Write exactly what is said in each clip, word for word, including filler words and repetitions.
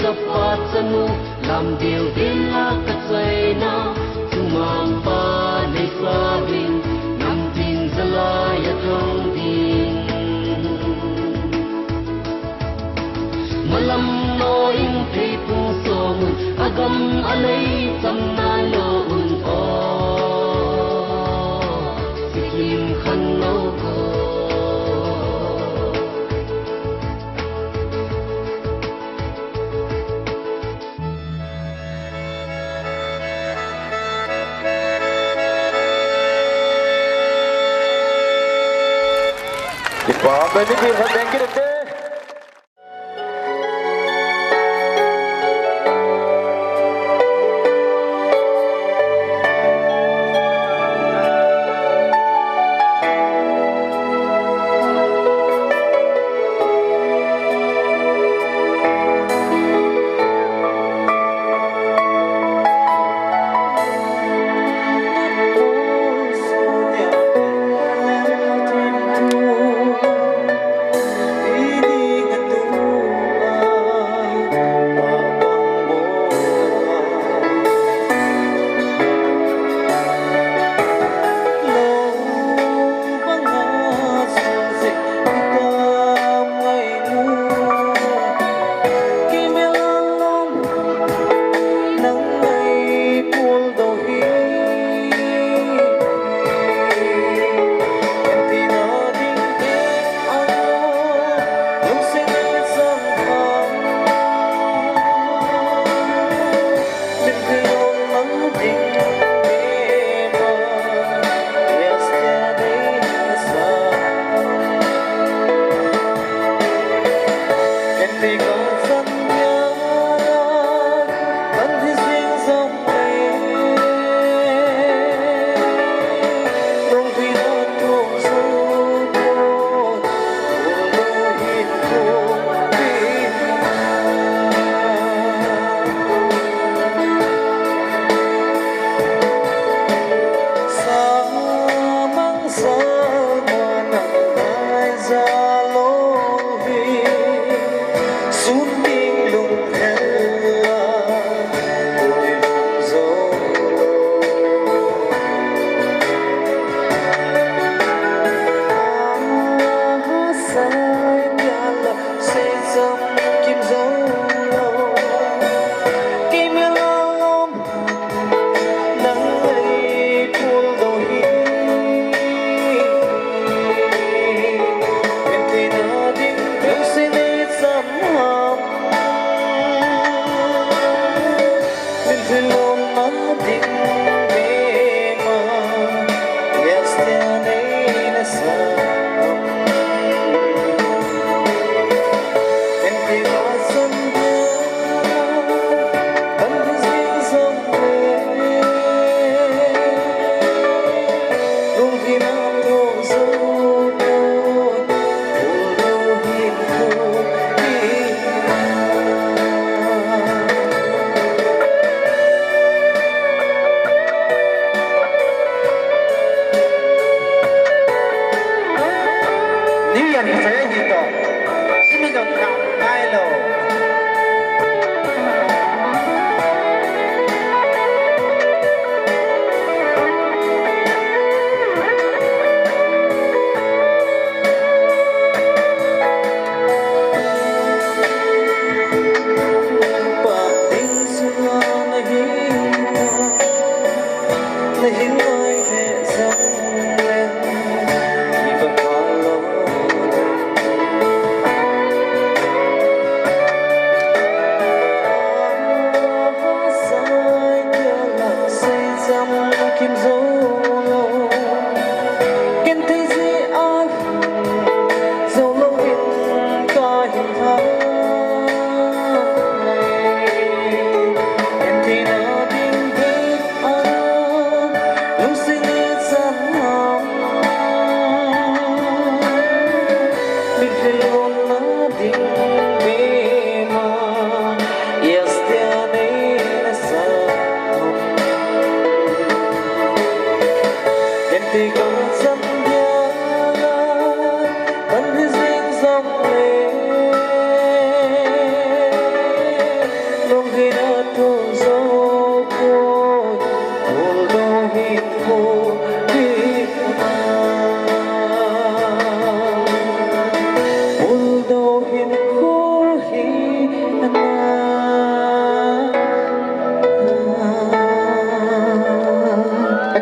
Pachanu lam dil dil la ka chaina, chumang pa nei sa ding, nam ding zalai a thang ding. Malam no in thei pung song un, agam alei cham na lo un o, Sikkim khan lo ko. Kipa, many people, thank you.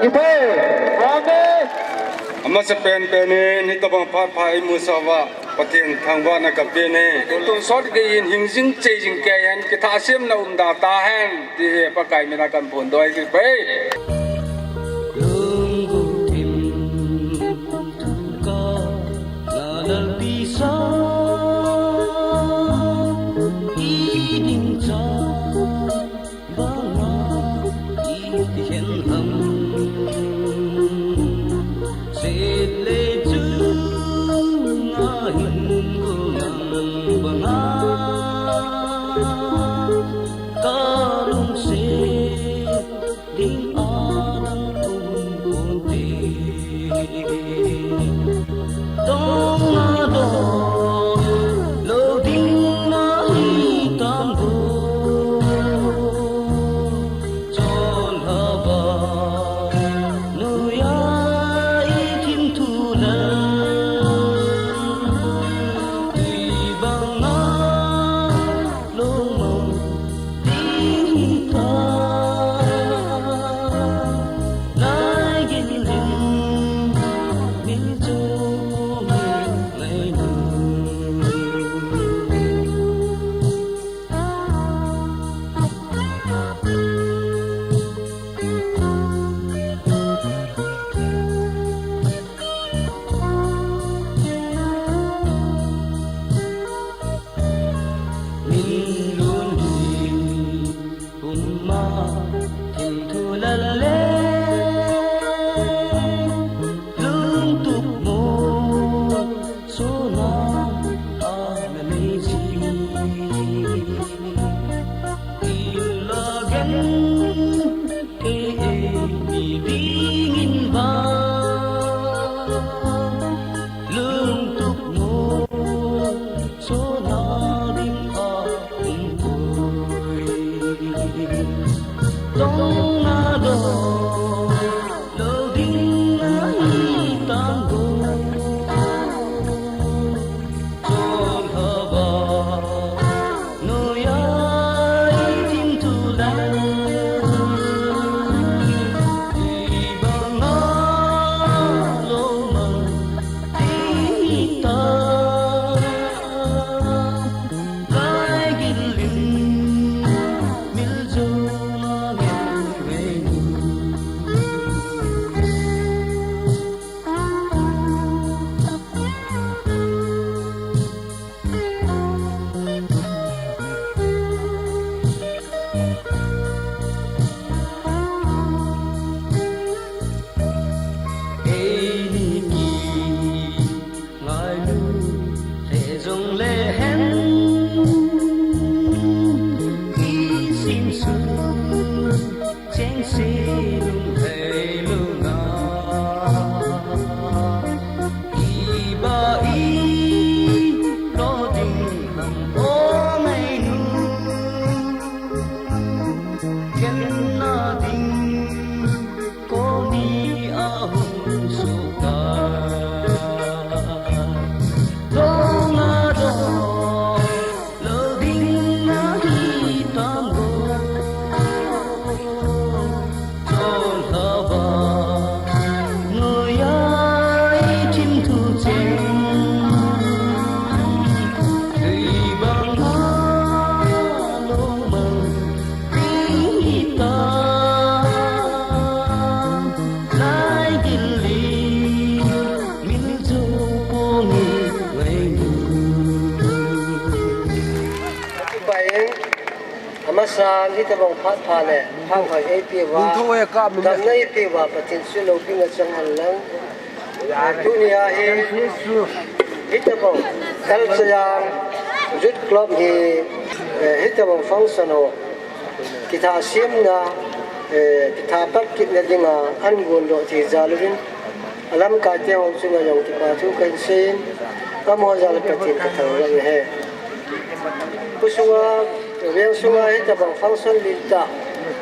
Amen. Amasa penpen in hitabang phat pha imu sah uva Pathen thangvahna kapen e. Tonsot gei in hingjing cheijing kei hen, kithahsemna umda tahen, ti hi Pakai mina kaphongdoh e, kipah e. Lungthim thangkah na lalpi sa, i ding cha banga i ti hen ham. Set le chunga hin ko nang banga ka lungset ding adang um um te. Dong a dong lou ding na hi tam go. Chonlhava noiya i thim thu le, tui banga lungmong ding ta. Lai gin lim mil chu mai nu. Min lun hi puma thim thu lal le, lungtup mo sona ana nei ji. Ila gen ei ei ni ding in ba, lungtup mo sona ding a um poi. Dong a dong lou ding na hi tam go. Chonlhava noiya i thim thu le, tui banga lungmong ding ta. Lai gin lim mil chu ma ngen ngen. Ei ni ki ngailut le jong le hen, i sim sung cheng se lung hei lung a, i ba i lo ding ham o mai nu, ken na ding ko ni a hung suh ta. Dong a dong lou ding na hi tam go. Chonlhava noiya i thim thu cheng, tui banga lungmong ding hi ta. Lai gin lim mil chu pong i ngai nu. Pai in, amasan hitabang phat pha le phat hoi eipeuva, damna eipeuva Pathen chu loupina chang hen lang. Tunia hi hitabang Kalchayang Youth Club hi, eh, hitabang function ho, kithahsemna, eh, kithahpat kitna dinga ahin gondoh thei jal uvin, alamkaite ho chunga jong kipa thu kahin seiyin, amaho jal a Pathen kathangvah e. Kho sunga, veng sunga hitabang function lentah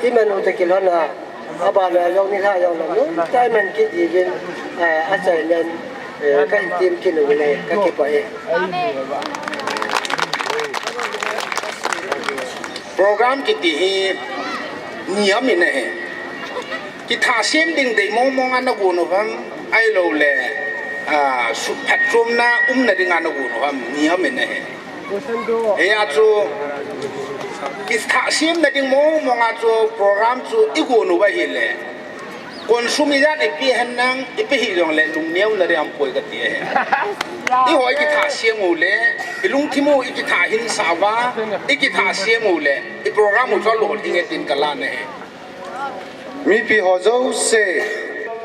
iman u toh kilhon a, aban a jong nilhah jong lam lentah iman kit diuvin, eh, achaina in, eh, kahin tem kit u le kakipah e. Program kiti hi ni ham in ahi. Kitha sem ding dei mong mong a na gon u ham, ahilou le, ah, su phatchomna umna ding a na gon u ham, ni ham in ahi. Hia chu, kitha semna ding mong mong a chu program chu i gon u ahile, konsum ijat i pe hen nang, i pe hih jong le lungneo na ding ham poi ka ti ahi. I ho i kitha sem u le, i lungthim u i kitha hin sa uva, i kitha sem u le, i program u chu a lolhing e tin ka lan ahi. Mipi ho jouse,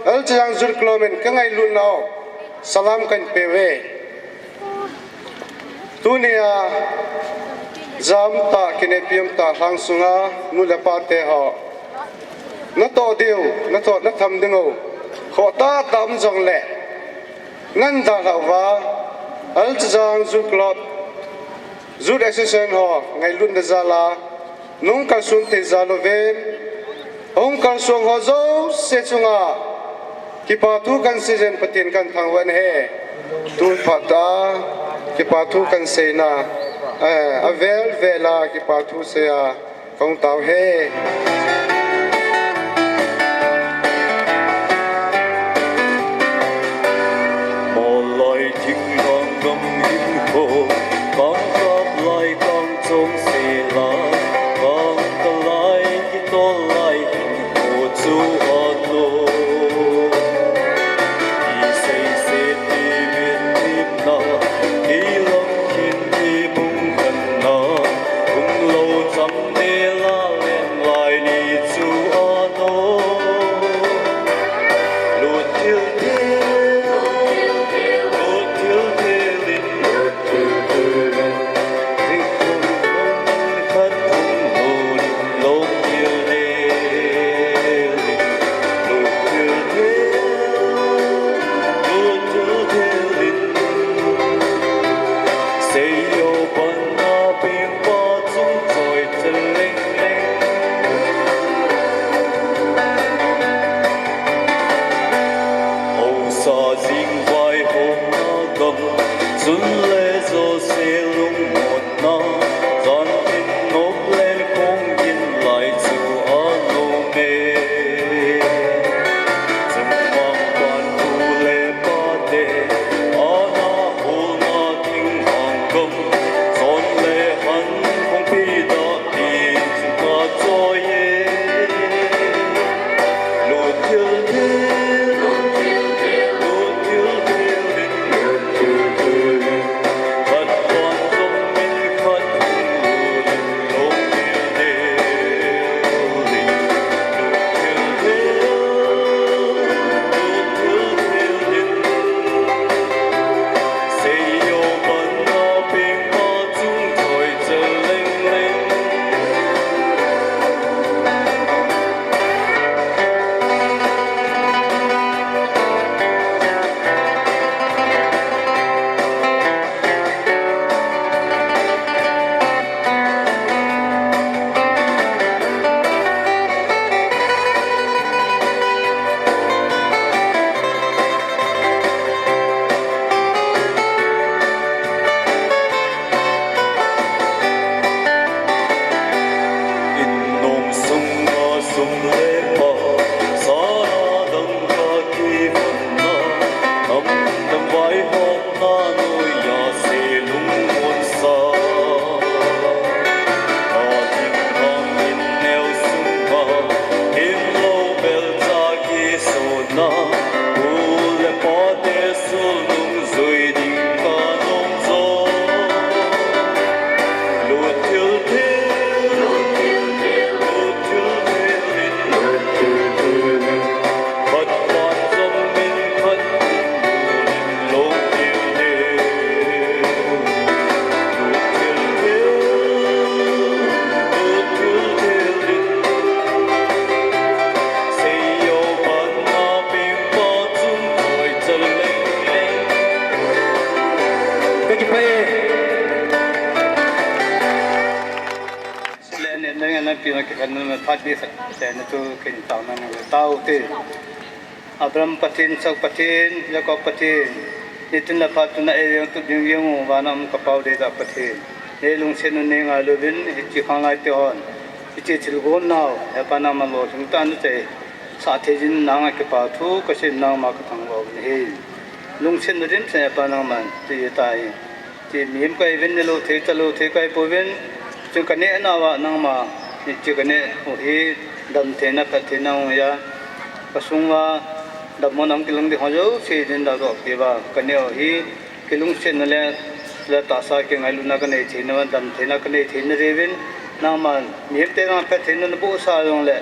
Al Chajang Youth Club in ka ngailutna u salam kan pe uve. Tunia jam tah, kinepna tah lhang sunga nu le pa te ho, na toh diu, na toh, na tham ding u khoh tah tah um jong le, nan dalha uva, Al Chajang Youth Club, Youth Association ho ngailutna jal a, nung kalson thei jal uvin, hung kalsong ho jouse chunga kipa thu kan sei jeh in Pathen kan thangvah in ahi. Tu phat a kipa thu kan seina, eh, avel vel a kipa thu sei a, kong tao e. Moloi thinglhang gam hinkho, kang kap lai kang chom sela, kang kap lai kitol lai hinkho chu anom. Isei se ti min tipna, ilang khin ti bung khanna, umlou cham ne la lem lai ni chu anom. Lut thil thil, lut thil thil in, lut thil thil in, zik thum thum khat thum lut in, lut thil thil in, lut thil thil, lut thil thil in, sei yo pan na ping pa chung choi chel leng leng. Hausa jing vaihopna gam, chun le jouse lungmonna, jan in nok le kong in lai chu anom e. Chungmang pan pu le pa te, ana holna thinglhang gam, chon le han kong pi da. In nom sunga sum le pai, sa dang ka kivon na, nam dang vaihop na noiya se lungmon sa. A ding hang in neo sunga, in lo bel cha kisona, u le pa te sul nung jui ding ka nom jo. Lut thil thil, lut thil thil in, lut thil thil in, khat pan jong min khat in, lut thil thil, lut thil thil, lut thil thil in, sei yo pan na ping pa chung choi chal leng leng. Ka kipah e. Sile ne nang na pi na kikhen na phat di sak se na tu kin tao na na tao te. Abraham Pathen, Isak Pathen, Jacob Pathen, nitin le phat tuna ei veng tu ding veng u vana um ka Pau Deidah Pathen. Nei lungset u nei ngailu vin, hiche khanglai te hon, hiche thilgon nau, he pa na ma lo thung ta na chei. Sa thei jin nanga kipa thu kasei, nangma kathangvah u ahi. Lungsetna dimset a Pa nangman ti tai. Ti mihem kahiuvin, nilou thei, talou thei kahipouvin. Chun kaneh nauva nangma, hiche kaneh u hi damtheina, phattheina hung hi a, kasunga dammo nam kilang ding ho jouse din ladoh kit uva kaneh u hi, kilungsetna le, le tahsa kingailutna kanei theina, damtheina kanei theina diuvin, nangman mihemte nang phattheina nabohsah jongle,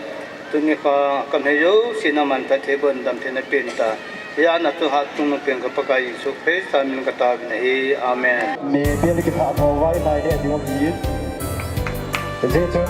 tuni kha kamhei jouse nangman phatthei boh in damtheina pen ta. Hijeh a chu hatchungnung pen ka Pakai Jesu Christa min in kataovin ahi. Amen. Mebel kipha tho vai nai le ding ahi. Hijeh chun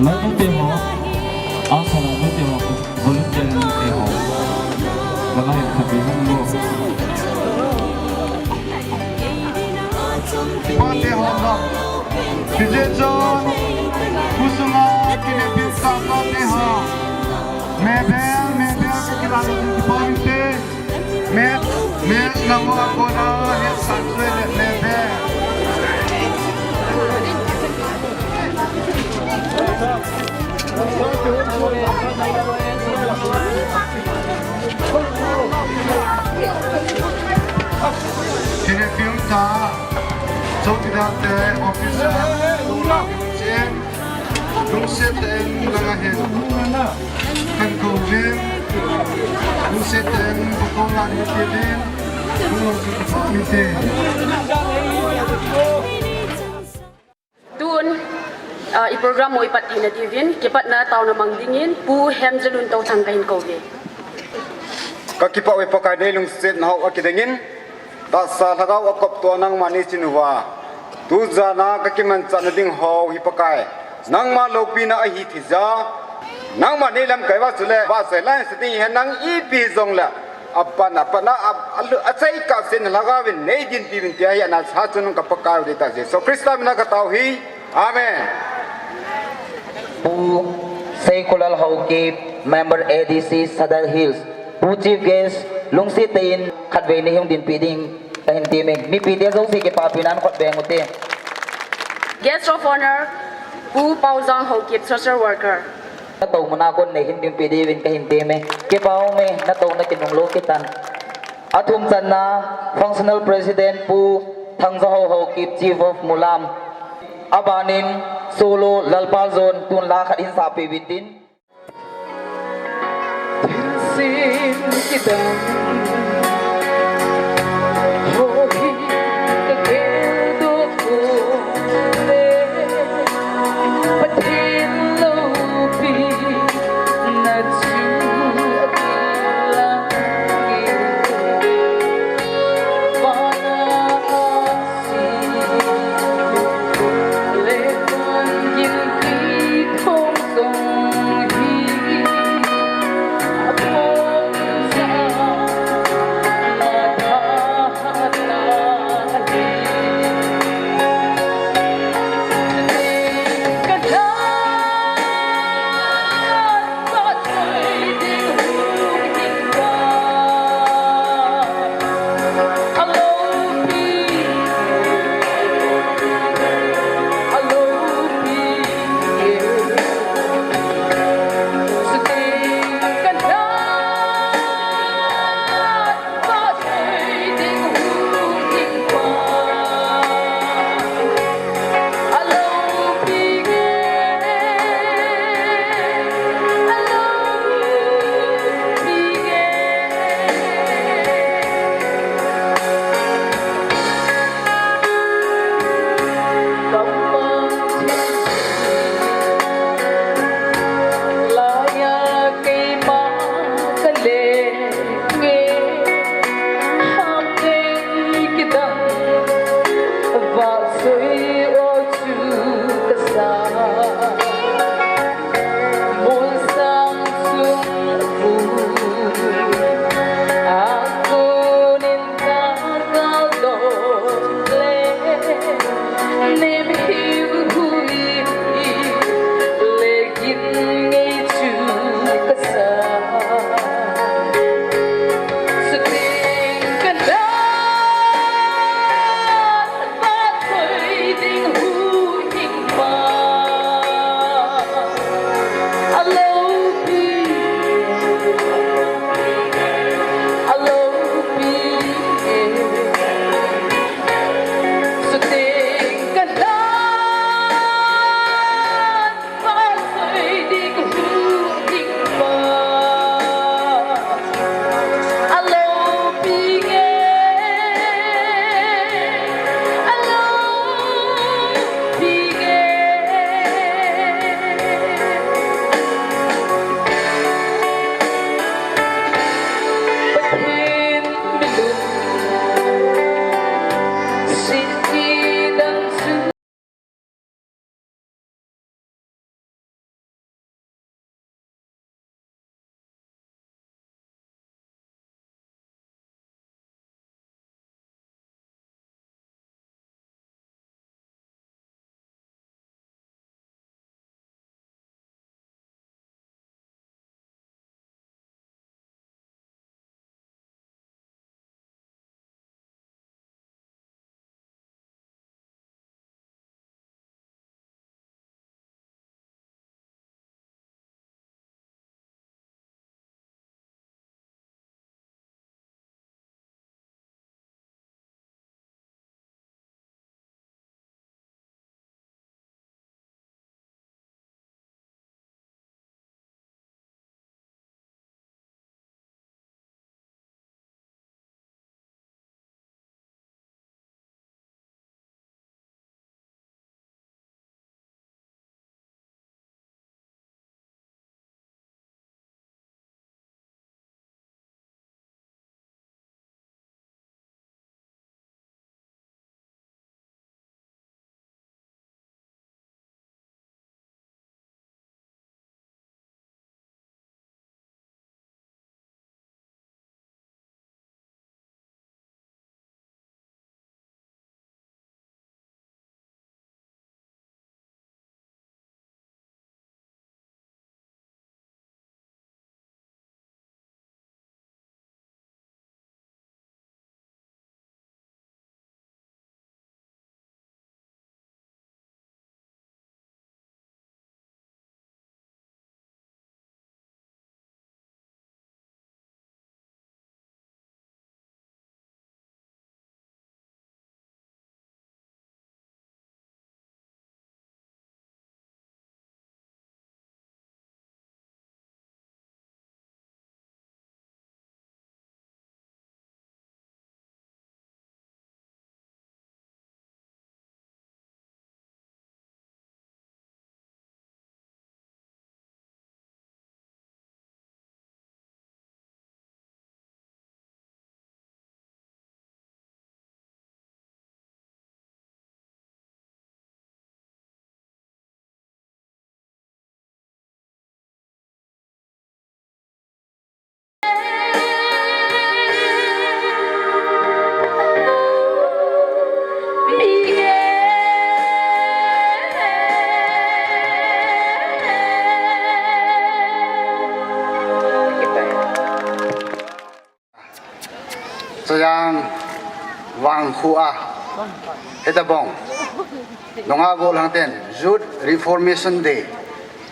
Maitum te ho, asa la maitum te ho, volunteer te ho, lama hin khat be hung lo. Pate ho na. Hijeh chun, khusunga kinepi sah pate ho. Mebel, mebel, kikilah lo kipa mite. Me, me, nangho a kona, he sa choi le, mebel. Kinepi um ta, chowkidar te, officer, chen, lungset tah in langa hin kakou uvin, lungset tah in kakou uvin, lungset tah in kakou uvin. Tun, ah, i program ho i pat theina diuvin, kipatna taona mang dingin, Pu Hemjalun Touthang kahin kou uve. Kakipah uve Pakai, nei lungsetna ho akidingin, tahsa lhagao a kop toh nangman neichen uva, tujan a kakimanchah na ding ho hi Pakai, nangma loupina ahi thei jeh a, nangman nei lamkai uva chule, vahchoi laiya sa ding hen, nang ipi jongle, apat na, apat na, a, a, achai kah seh in lhagao vin nei dinpi uvin tia hi ana sa chun ka Pakai u dei tah Jesu Christa min a katao u ahi. Amen. Pu Seikulal Haokip, Member A D C Sadar Hills. Pu Chief Guest, lungset tah in khatvei nei hung dinpi ding kahin temme. Mipi te jouse kipapina in khut beng ute. Guest of Honor, Pu Paojang Haokip, Social Worker. Natou muna kon nei hin dinpi diuvin kahin temme. Kipa ume, natouna kinunglou kitan. Athum channa, Functional President Pu Thangjahao Haokip, Chief of Mulam. Abanin, Solo Lalpaljon, tun la khat hin sapeh uvin tin. Khu a, hitabang, nunga gollhang ten, Youth Reformation Day,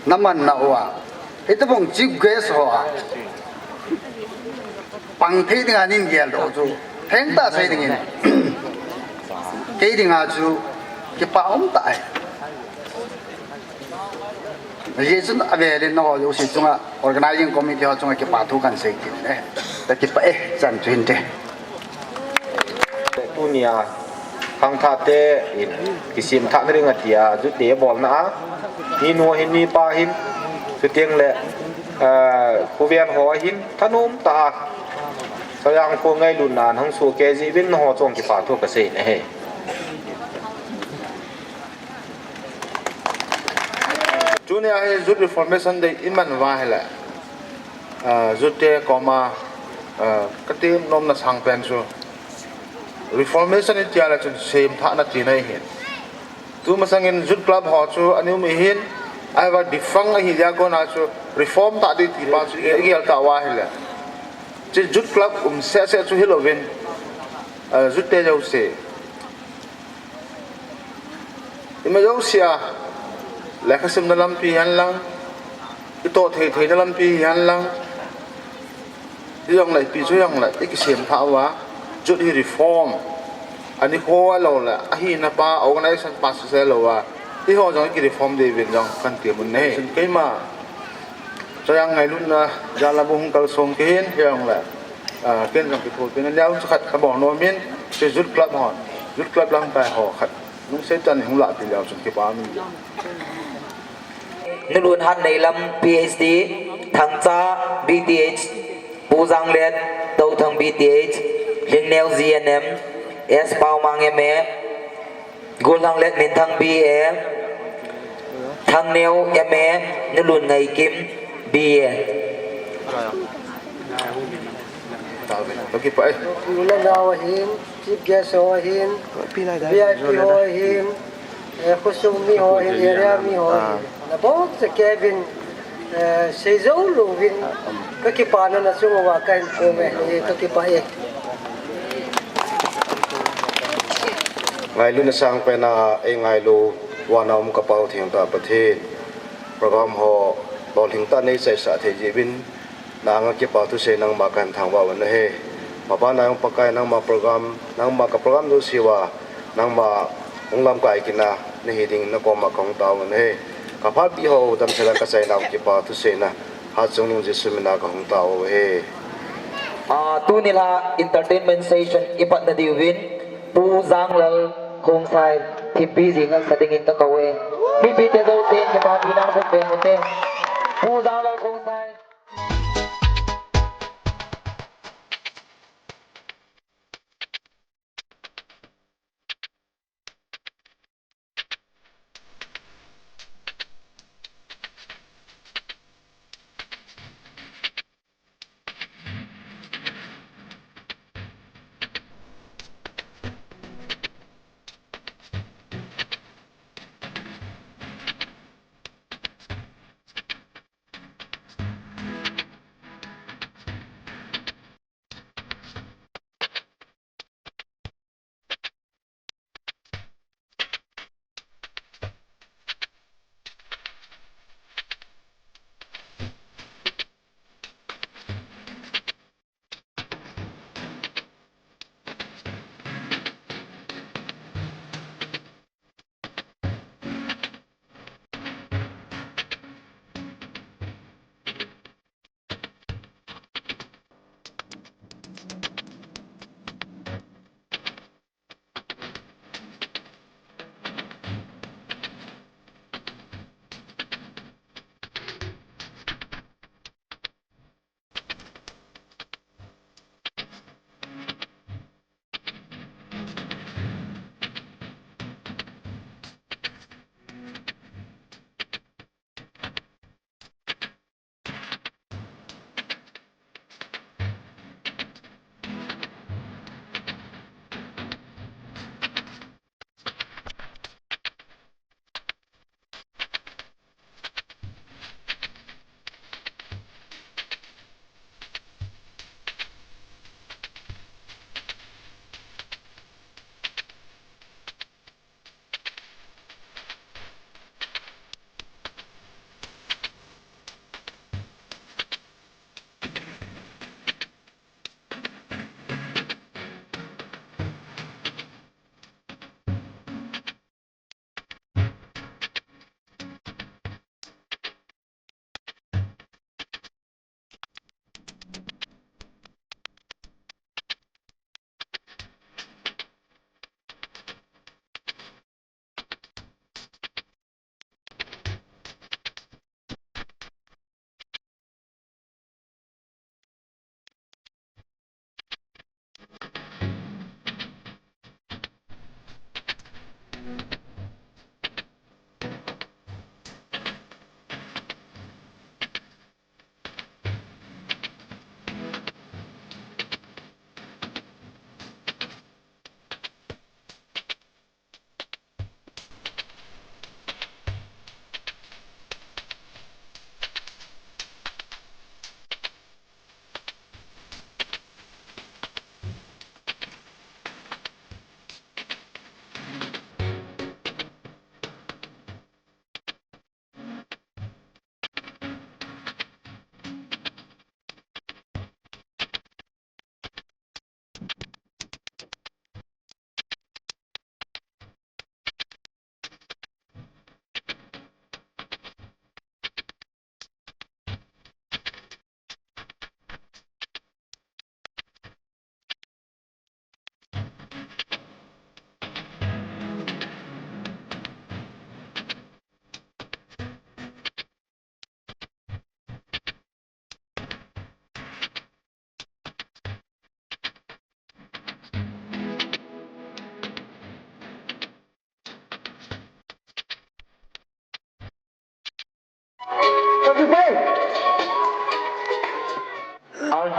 naman nauva, hitabang chief guest ho a, pang thei dinga neigel doh chu, thengtah sei dingin, kei dinga chu, kipa um tah e. Hijeh chun avel in nangho jouse chunga, organizing committee ho chunga kipa thu kahin sei kit e. Kakipah e, chan chu hinte. Tunia, khangthah te in, kisemthah nading a tia, Youth Day bolna a, minu hin mipa hin, chuteng le, ah, khovel ho hin, thanom tah a, Chojang kho ngailutna, nahung sohkei jeh uvin nangho chunga kipa thu kasei in ahi. Tunia hi Youth Reformation Day iman uva ahile, ah, Youth te koma, ah, kati nomna sangpen chu Reformation itia le chun semthahna tina ahin. Tumasangin Youth Club ho chu ana um ahin, ahivang defunct ahi jeh a kona chu reform tah ding tipa chu igel tauva ahile, hiche Youth Club um sehseh chu hilouvin, ah, Youth te jouse, ima jousea, lekhasimna lampi hihen lang, itoh thei theina lampi hihen lang, hijongle ipi chu hijongle, ikisemthah uva, Youth hi reform, anikho a lou le, ahina pa, organization pa sese louva, eiho jong iki reform ding uvin jong kahin temun ahi. Keima, Chojang ngailutna jal a bou hung kalsong kahin, hijongle, ah, ken jong kithopina leu chu khat kabol nomin, hiche Youth Club hon, Youth Club lamkai ho khat lungset tah in hung lahpeh leu chun kipa um in. Nulun Hatneilam P H D, Thangcha B T H, Pu Janglet Touthang B T H, Lhingneo G N M, S Paomang M A, Gollhanglet Minthang B A, Thangneo M A, Nulun Ngaikim B A. Kakipah e. Nunau ahin, chief guest ho ahin, V I P ho ahin, eh, khosung mi ho ahin, area mi ho ahin. Nabonchauvin, eh, seijou louvin, kakipana nachung uva kahin kom e, eh, kakipah e. Ngailutna sangpen a eingailu, vana um ka Pa thengtah Pathen. Program ho lolhing tah a neichaisah thei jeh uvin, na anga kipa thusei nangma kahin thangvah uvin ahi. Mabana jong Pakai nangma program, nangma ka program jouse uva, nangma hung lamkai kitna nahi dingin nakoma kahung taovin ahi. Kaphatpi ho damsel a kachaina u kipa thuseina, Hatchungnung Jesu mina kahung tao u ahi. Ah, tuni la entertainment session ipatna diuvin, Pu Janglal Khongsai, thimpi jing ngalsa dingin kakou e. Mipite jousen kipapina bukbeng ute. Pu Janglal Khongsai.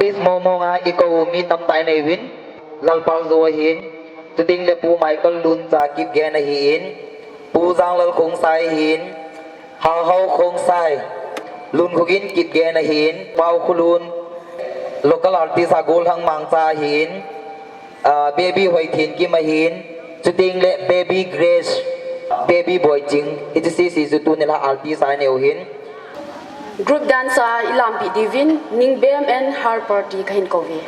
Stage mong mong a i kou mi tamtah nei uvin, Lalpal Zo ahin, chuteng le Pu Michael Luncha Kipgen ahin, Pu Janglal Khongsai ahin, Hahau Khongsai, Lunkhogin Kipgen ahin, Pau Khulun, local artist a Golhang Mangcha ahin, ah, Baby Hoithenkim ahin, chuteng le Baby Grace, Baby Boiching, hiche sese chu tuni la artist a nei uhin. Group dance a i lampi diuvin, Ningbem and her party kahin kou uve.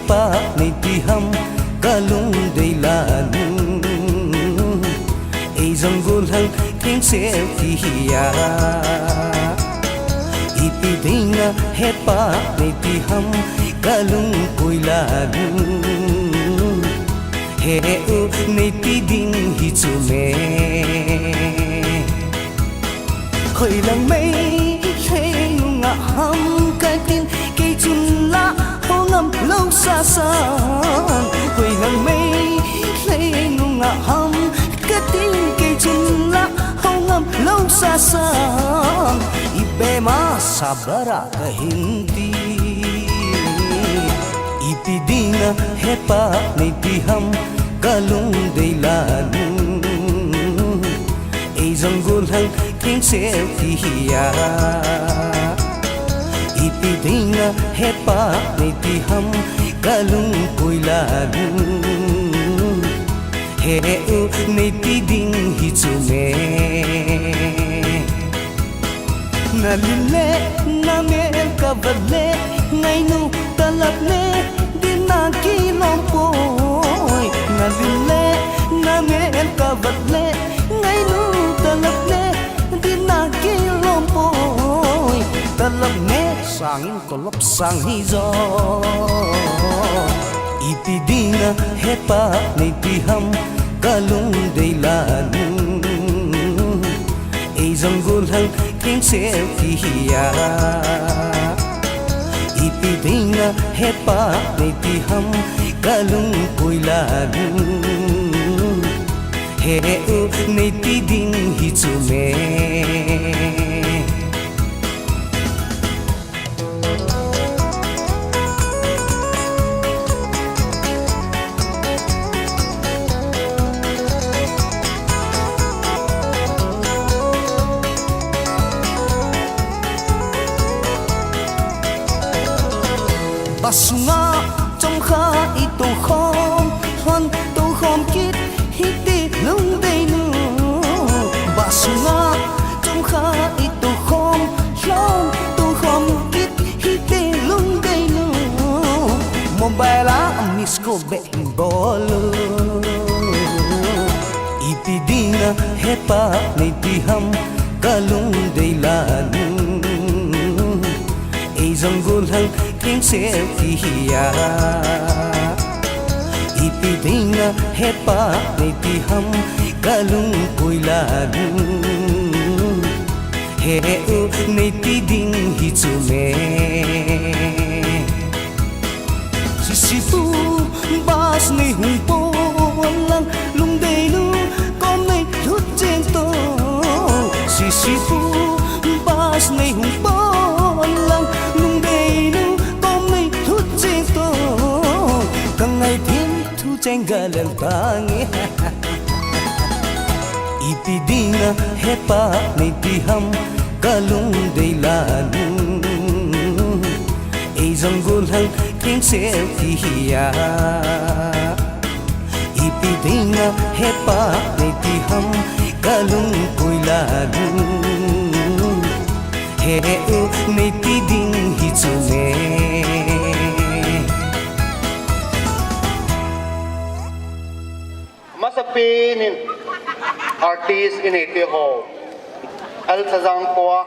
Hepa neiti ham kalung dei lanu. Ei jong gollhang thengsel ti hi a. Ipi dinga hepa neiti ham kalung pui lanu. He u neiti ding hi chu me. Hoilang Meitei nunga ham katin, kei chun la hongam lou sasan. Hoilang Meitei nunga ham katin, kei chun la hongam lou sasan. Ipi dinga hepa neiti ham kalung dei lanu. Ei jong gollhang thengsel ti hi a. Ipi dinga hepa neiti ham kalung pui lanu. He u neiti ding hi chu me. Na lin le na mel ka vat le, ngainu talap ne dinga kilom poi. Na lin le na mel ka vat le, ngainu talap ne dinga kilom poi. Talap ne sangin talap sang hi jo. Ipi dinga hepa neiti ham kalung dei lanu. Ei jong gollhang thengsel ti hi a. Ipi dinga hepa neiti ham kalung pui lanu. He u neiti ding hi chu me. Bus sunga chomkhat i toukhom, lhon toukhom kit hite lungdeinu. Bus sunga chomkhat i toukhom, lhon toukhom kit hite lungdeinu. Mobile a miss call beh bol u. Ipi dinga hepa neiti ham kalung dei lanu. Ei jong gollhang thengsel ti hi a. Ipi dinga hepa neiti ham kalung pui lanu. He u neiti ding hi chu me. Sisipu bus nei hung pon lang, lungdeinu kom nei lhut cheng to. Sisipu bus nei hung pon lang, lungdeinu kom nei lhut cheng to. Ka ngaithim thu cheng galel tange. Ipi dinga hepa neiti ham kalung dei lanu. Ei jong gollhang thengsel ti hi a. Ipi dinga hepa neiti ham kalung pui lanu. He u neiti ding hi chu me. Masapen in artist i neite ho, L Chazang khoa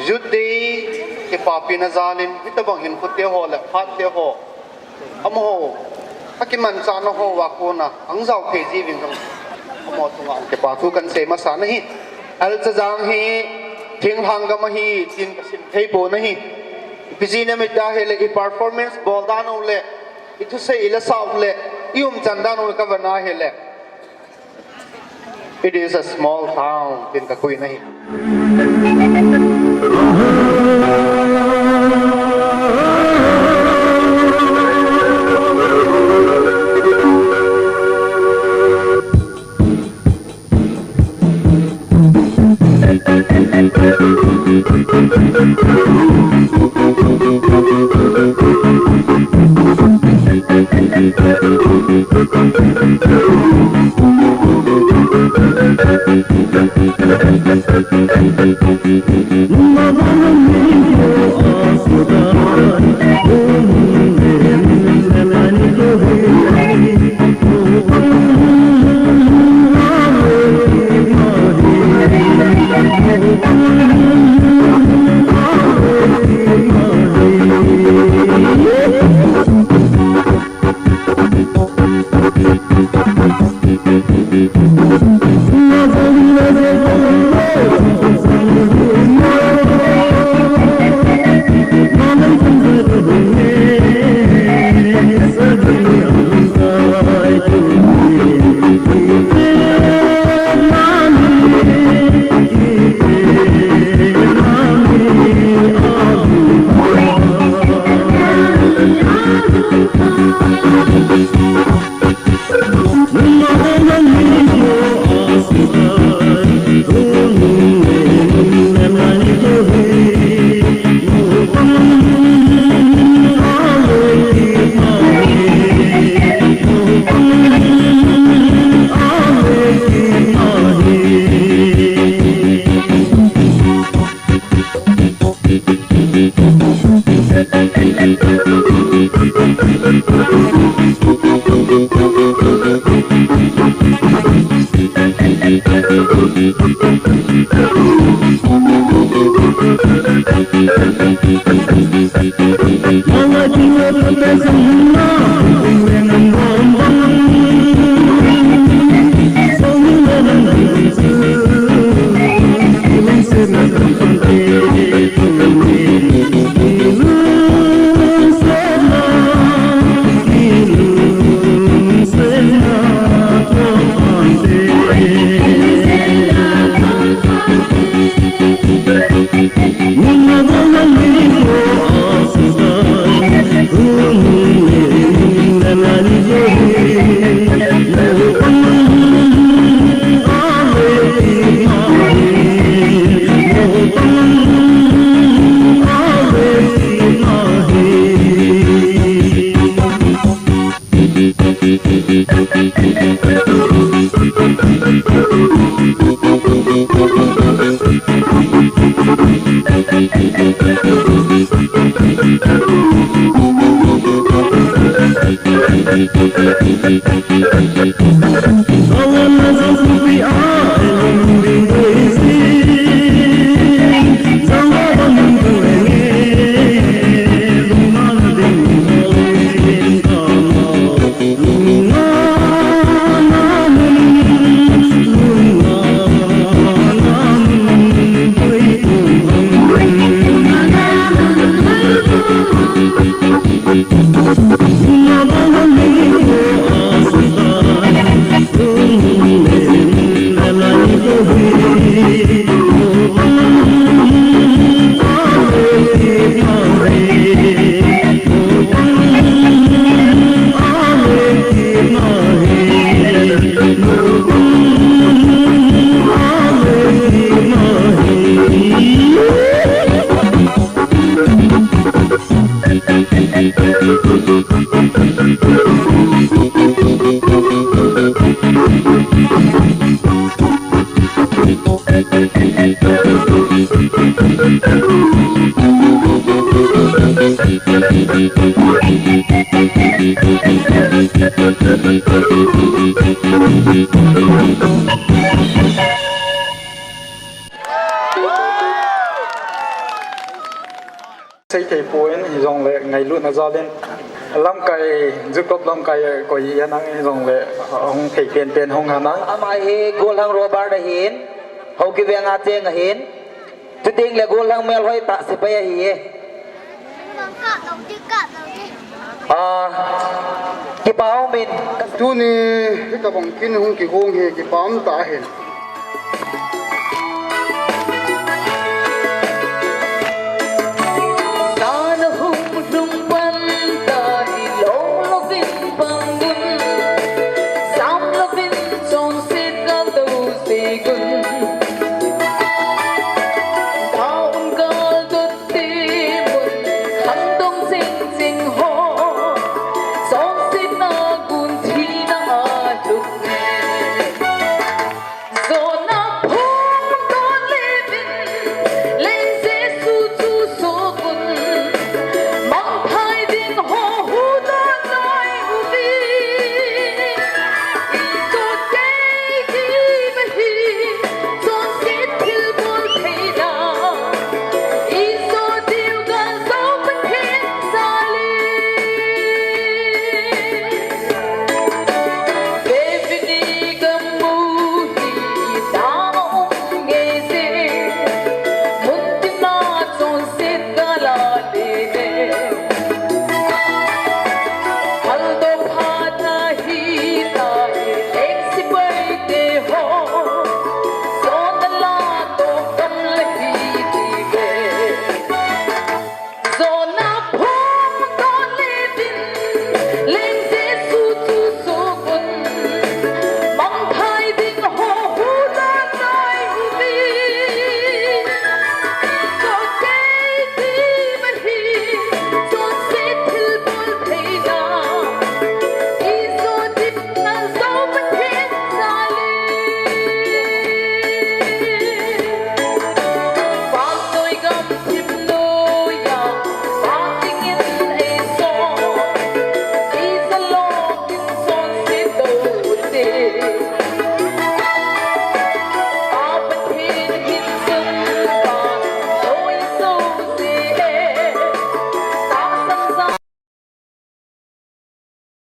Youth Day kipapina jalin hitabang hinkhote ho le phatte ho, amaho akimanchahna hoa kona ahung jao thei jiuvin jong amaho chunga kipa thu kahin sei masa ahi. L Chazang hi thinglhang gam ahi tin kasim thei pon ahi. Ipi jeh ham itile i performance bol dan u le, i thusei i lasa u le, i umchan dan u le kavana hile, it is a small town tin kakoi ahi. Seithei poi, hijongle ngailutna jalin lamkai, Jacob lamkai koi hi anang hijongle hung thei penpen hung hanang. Ama hi Golhang Robert ahin, Haokip venga cheng ahin, chuteng le Golhang melhoi tah sepai ahi e. Ah, kipa umin. Tuni hitabang kin hung kigong hi kipa um tah ahin.